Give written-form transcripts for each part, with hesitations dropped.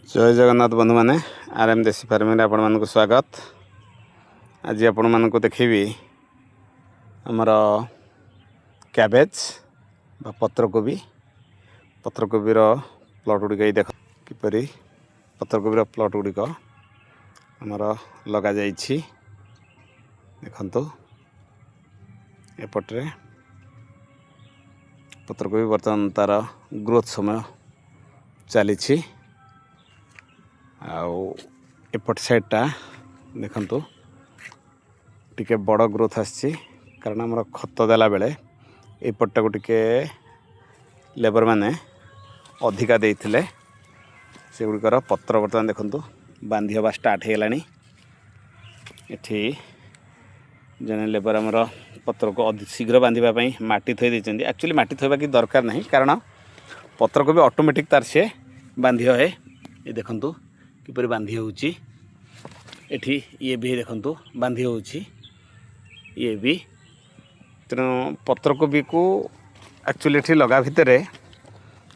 ଜୟ ଜଗନ୍ନାଥ ବନ୍ଧୁମାନେ, R M ଦେଶୀ ଫାର୍ମିଂରେ ଆପଣମାନଙ୍କୁ ସ୍ୱାଗତ। ଆଜି ଆପଣମାନଙ୍କୁ ଦେଖେଇବି ଆମର କ୍ୟାବେଜ୍ ବା ପତ୍ରକୋବି। ପତ୍ରକୋବିର ପ୍ଲଟ୍ ଗୁଡ଼ିକ ଏଇ ଦେଖ, କିପରି ପତ୍ରକୋବିର ପ୍ଲଟ୍ ଗୁଡ଼ିକ ଆମର ଲଗାଯାଇଛି। ଦେଖନ୍ତୁ, ଏପଟରେ ପତ୍ରକୋବି ବର୍ତ୍ତମାନ ତା'ର ଗ୍ରୋଥ୍ ସମୟ ଚାଲିଛି। ଆଉ ଏପଟ ସାଇଡ଼୍ଟା ଦେଖନ୍ତୁ, ଟିକେ ବଡ଼ ଗ୍ରୋଥ୍ ଆସିଛି, କାରଣ ଆମର ଖତ ଦେଲା ବେଳେ ଏପଟଟାକୁ ଟିକେ ଲେବରମାନେ ଅଧିକା ଦେଇଥିଲେ। ସେଗୁଡ଼ିକର ପତ୍ର ବର୍ତ୍ତମାନ ଦେଖନ୍ତୁ, ବାନ୍ଧି ହେବା ଷ୍ଟାର୍ଟ ହେଇଗଲାଣି। ଏଠି ଜଣେ ଲେବର ଆମର ପତ୍ରକୁ ଅତି ଶୀଘ୍ର ବାନ୍ଧିବା ପାଇଁ ମାଟି ଥୋଇ ଦେଇଛନ୍ତି। ଆକ୍ଚୁଆଲି ମାଟି ଥୋଇବା କିଛି ଦରକାର ନାହିଁ, କାରଣ ପତ୍ରକୁ ବି ଅଟୋମେଟିକ୍ ତାର ସିଏ ବାନ୍ଧି ହୁଏ। ଏ ଦେଖନ୍ତୁ, କିପରି ବାନ୍ଧି ହେଉଛି। ଏଠି ଇଏ ବି ଦେଖନ୍ତୁ, ବାନ୍ଧି ହେଉଛି ଇଏ ବି। ତେଣୁ ପତ୍ରକୋବିକୁ ଆକ୍ଚୁଆଲି ଏଠି ଲଗା ଭିତରେ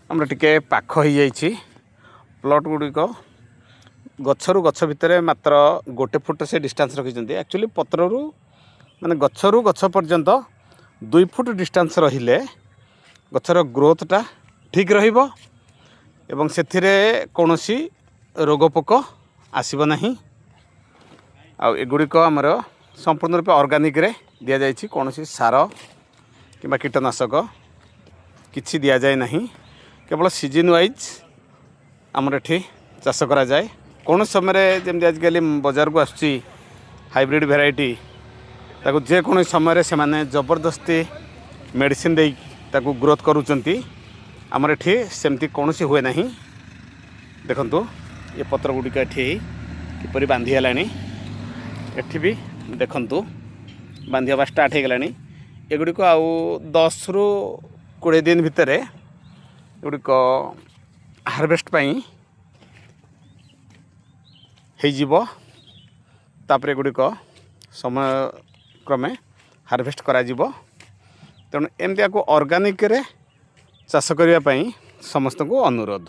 ଆମର ଟିକେ ପାଖ ହେଇଯାଇଛି ପ୍ଲଟ୍ ଗୁଡ଼ିକ। ଗଛରୁ ଗଛ ଭିତରେ ମାତ୍ର 1 ଫୁଟ ସେ ଡିଷ୍ଟାନ୍ସ ରଖିଛନ୍ତି। ଆକ୍ଚୁଆଲି ପତ୍ରରୁ, ମାନେ ଗଛରୁ ଗଛ ପର୍ଯ୍ୟନ୍ତ 2 ଫୁଟ ଡିଷ୍ଟାନ୍ସ ରହିଲେ ଗଛର ଗ୍ରୋଥଟା ଠିକ୍ ରହିବ ଏବଂ ସେଥିରେ କୌଣସି ରୋଗ ପୋକ ଆସିବ ନାହିଁ। ଆଉ ଏଗୁଡ଼ିକ ଆମର ସମ୍ପୂର୍ଣ୍ଣ ରୂପେ ଅର୍ଗାନିକରେ ଦିଆଯାଇଛି। କୌଣସି ସାର କିମ୍ବା କୀଟନାଶକ କିଛି ଦିଆଯାଏ ନାହିଁ। କେବଳ ସିଜିନ୍ ୱାଇଜ୍ ଆମର ଏଠି ଚାଷ କରାଯାଏ। କୌଣସି ସମୟରେ ଯେମିତି ଆଜିକାଲି ବଜାରକୁ ଆସୁଛି ହାଇବ୍ରିଡ଼ ଭେରାଇଟି, ତାକୁ ଯେକୌଣସି ସମୟରେ ସେମାନେ ଜବରଦସ୍ତି ମେଡ଼ିସିନ ଦେଇ ତାକୁ ଗ୍ରୋଥ୍ କରୁଛନ୍ତି। ଆମର ଏଠି ସେମିତି କୌଣସି ହୁଏ ନାହିଁ। ଦେଖନ୍ତୁ, ଏ ପତ୍ର ଗୁଡ଼ିକ ଏଠି କିପରି ବାନ୍ଧି ହେଲାଣି। ଏଠି ବି ଦେଖନ୍ତୁ, ବାନ୍ଧି ହେବା ଷ୍ଟାର୍ଟ ହେଇଗଲାଣି। ଏଗୁଡ଼ିକ ଆଉ 10ରୁ 20 ଦିନ ଭିତରେ ଏଗୁଡ଼ିକ ହାରଭେଷ୍ଟ ପାଇଁ ହେଇଯିବ। ତାପରେ ଏଗୁଡ଼ିକ ସମୟ କ୍ରମେ ହାରଭେଷ୍ଟ କରାଯିବ। ତେଣୁ ଏମିତି ଆକୁ ଅର୍ଗାନିକରେ ଚାଷ କରିବା ପାଇଁ ସମସ୍ତଙ୍କୁ ଅନୁରୋଧ।